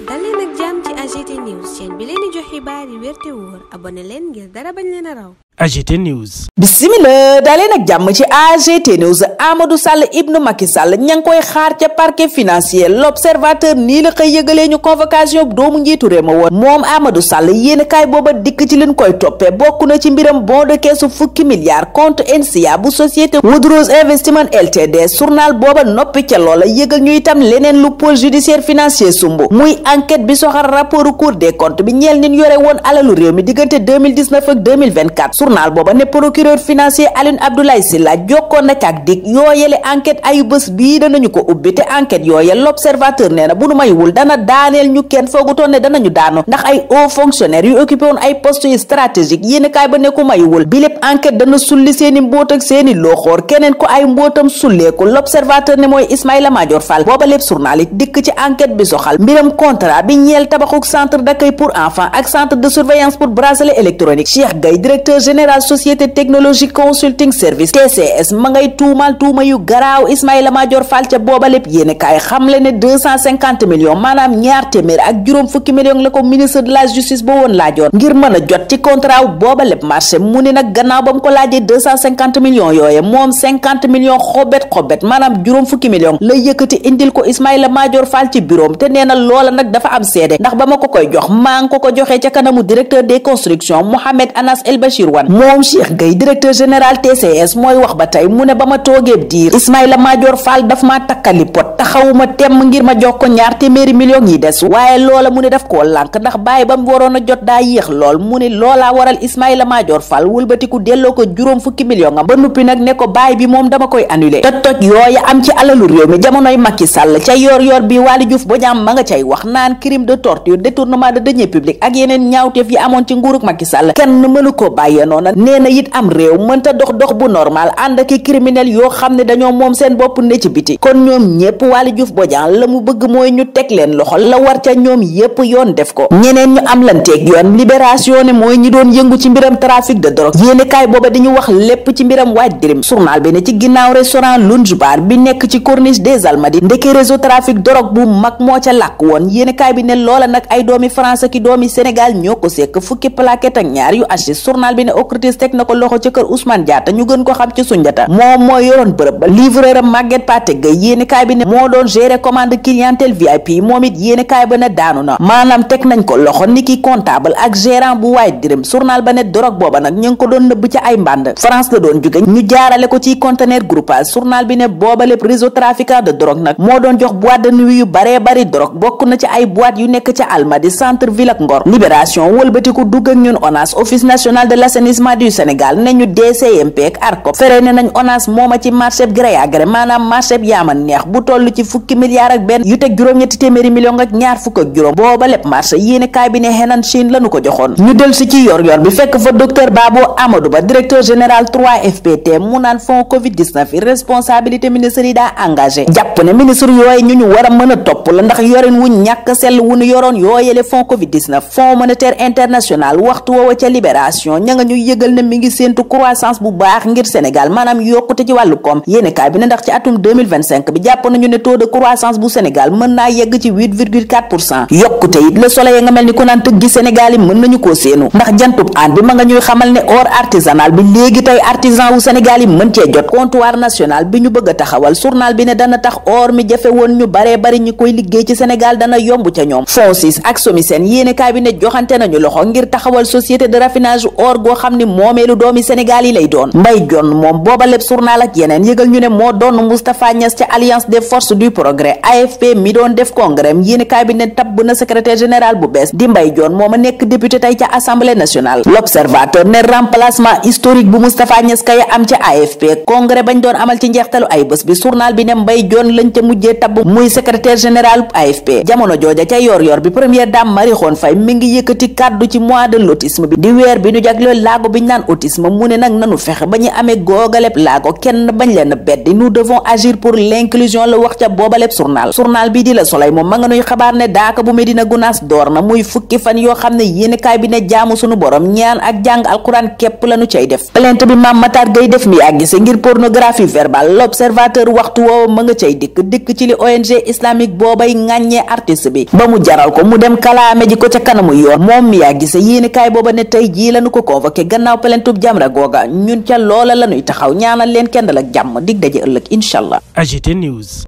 dal leen ak jàmm ci AGT News chaîne bi leen di jox xibaar yi wér te wóor abonné leen ngir dara bañ leen a raw. AGT News. Bismillah dalee nag jàmm ci AGT News. Amadou Sall ibnu Macky Sall ña ngi koy xaar ca parquet financier. L'Observateur nii la xëy yëgalee ñu convocation doomu njiitu réew ma woon moom Amadou Sall yéen kaay booba dikk ci leen koy toppee bokk na ci mbiram bon de caisse fukki milliards compte NCA bu société Woodrose Investment Ltd. Journal booba noppi ca loola yëgal ñu itam leneen lu pôle judiciaire financier sumb muy enquête bi soxal rapport Cour des comptes bi ñeel nin yore woon alalu réew mi diggante 2019 ak 2024. journal booba ne procureur financier Alioune Abdoulaye Sylla jokkoon na ak dig yooyele enquête ayu bés bii danañu ko ubbi te enquête yooye L'Observateur nee na bu nu maywul dana daaneel ñu kenn foogutoon ne danañu daanu ndax ay hauts fonctionnaires yu occupé woon ay postes yu stratégique yéen kaay ba ne ku maywul bi lépp enquête dana sulli seeni mbóot ak seeni looxoor keneen ko ay mbóotam sulleeku L'Observateur ne mooy Ismaïla Madior Fall booba lépp journal it dikk ci enquête bi soxal mbiram contrat bi ñeel tabaxuk centre d'accueil pour enfants ak centre de surveillance pour bracelet électronique Cheikh Gaye directeur général société technologique consulting service TCS ma ngay tuumal tuuma yu garaaw Ismaïla Madior Fall ca booba lépp yéene kaay xamle ne 250 millions maanaam ñaar téeméer ak juróom fukki millions la ko ministre de la justice ba woon laajoon ngir mën a jot ci contrat wu booba lépp marché mu ne nag gannaaw ba mu ko laajee 250 millions yooye moom 50 millions xobet maanaam juróom fukki millions la yëkkati indil ko Ismaïla Madior Fall ci bureau te nee na loola nag dafa am seede ndax ba ma ko koy jox maa ngi ko joxee ca kanamu directeur des constructions Mohamed Anas El Bachir Wane moom Cheikh Gaye directeur général TCS mooy wax ba tey mu ne ba ma toogeeb diir Ismaïla Madior Fall daf maa takkali pot taxawuma temm ngir ma jox ko ñaar téeméeri millions yi des waaye loola mu ne daf koo lànk ndax bàyyi ba mu waroon a jot daa yéex lool mu ne loolaa waral Ismaïla Madior Fall wëlbatiku delloo ko juróom fukki millions am ba nuppi nag ne ko bàyyi bi moom dama koy annulé toj yooya am ci alalu réew mi jamonoy Macky Sall ca yor bi Waly Diouf Bodiang ma nga cay wax naan crime de torture détournement de deniers publics ak yeneen ñaawteef yi amoon ci nguurug Macky Sall kenn mënu ko bàyyee noona nee na it am réew mënta dox bu normal ànd ak i criminel yoo xam ne dañoo moom seen bopp ne ci biti kon ñoom ñépp Waly Diouf Bodiang la mu bëgg mooy ñu teg leen loxo la war ca ñoom yépp yoon def ko ñeneen ñu am lanteeg yoon libération ne mooy ñi doon yëngu ci mbiram trafic de drogue yéene kaay booba di ñu wax lépp ci mbiram waaj dirim journal bi ne ci ginnaaw restaurant Lunch Bar bi nekk ci corniche des Almadies ndeke réseau trafic drogue bu mag moo ca làkk woon yéene kaay bi ne loola nag ay doomi France ki doomi Sénégal ñoo ko sekk fukki plaquette ak ñaar yu hachis journal bi ne OCRTIS teg na ko loxo ca kër Ousmane Diatta ñu gën ko xam ci Sunjata moom moo yoroon bërëb ba livreur am Maguette Pathé Gueye yéene kaay bi ne moo doon gérer commande clientèle VIP moom it yéene kaay ba ne daanu na maanaam teg nañ ko loxo niki comptable ak gérant bu waay dirim journal ba ne drogue booba nag ñu ngi ko doon nëbb ca ay mbànd France la doon jóge ñu jaarale ko ci conteneur groupage journal bi ne booba lépp réseau trafiquant de drogue nag moo doon jox boîte de nuit yu baree bari drogue bokk na ci ay boîte yu nekk ca Almadies centre ville ak Ngor libération wëlbatiku dugg ak ñun ONAS office national de l'assainissement du Sénégal ne ñu DCMP ak ARCOP fere ne nañ ONAS mooma ci marché gré à gré maanaam marché yaama neex bu toll ci fukki milliards ak benn yu teg juróom-ñetti téeméeri millions ak ñaar fukk ak juróom booba lépp marché yéene kaay bi ne Henan Chine lañu ko joxoon ñu del si ci yor bi fekk fa docteur Babo Amadou Ba directeur général 3FPT mu naan fond Covid-19 responsabilité ministre yi daa engagé jàpp ne ministre yooyu ñu war a mën a topp la ndax yorin wu ñàkk sell wu ñu yoroon yooyele fond Covid-19 fonds monétaire international waxtu woowa ca libération ña nga ñuy yëgal ne mi ngi séentu croissance bu baax ngir Sénégal maanaam yokkute ci wàllu koom yéene kaay bi ne ndax ci atum 2025 bi jàpp nañu ne taux de croissance bu Sénégal mën naa yegg ci 8,4% yokkute it Le Soleil nga mel ni ku naan tëggi Sénégal yi mën nañu koo séenu ndax jantub aan bi ma nga ñuy xamal ne or artisanal bi léegi tey artisan wu Sénégal yi mën cee jot comptoir national bi ñu bëgg a taxawal journal bi ne dana tax or mi jafe woon ñu baree bari ñi koy liggéey ci Sénégal dana yomb ca ñoom FONSIS ak SOMISEN yéene kaay bi ne joxante nañu loxo ngir taxawal société de raffinage or goo xam ni moomeelu doomi Sénégal yi lay doon Mbaye John moom booba lépp journal ak yeneen yëgal ñu ne moo doon Moustapha Niasse ca alliance des forces du progrès AFP mi doon def congrès yéene kaay bi ne tabb na secrétaire général bu bees di Mbaye John mooma nekk député tey ca assemblée nationale L'Observateur ne remplacement historique bu Moustapha Niasse kay am ca AFP congrès bañ doon amal ci njeextalu ay bés bi journal bi ne Mbaye John lañ ca mujjee tabb muy secrétaire général AFP jamono jooja ca yor bi première dame Marie Khone Faye mi ngi yëkkati kàddu ci mois de l'autisme bi di weer bi ñu jagleel la laago biñ naan autisme mu ne nag nanu fexe ba ñu amee googaleb laago kenn bañ leen beddi nous devons agir pour l'inclusion la wax ca boobaleb journal bi di la Soleil moom ma nga nuy xabaar ne daaka bu Medina Gunaas door na muy fukki fan yoo xam ne yéenekaay bi ne jaamu sunu borom ñaan ak jàng alquran képp lañu cay def plainte bi Mame Matar Gueye def mi àggise ngir pornographie verbale l'observateur waxtu woowu ma nga cay dikk ci li ONG islamique boobay ŋàññee artiste bi ba mu jaral ko mu dem kalaame ji ko ca kanamu yoon moom mi àggise yéenekaay booba ne tey jii lañu ko convoqué gannaaw plaintub Jamra googa ñun ca loola lañuy taxaw ñaanal leen kenn dal ak jàmm dig daje ëllëg inshallah. AGT News.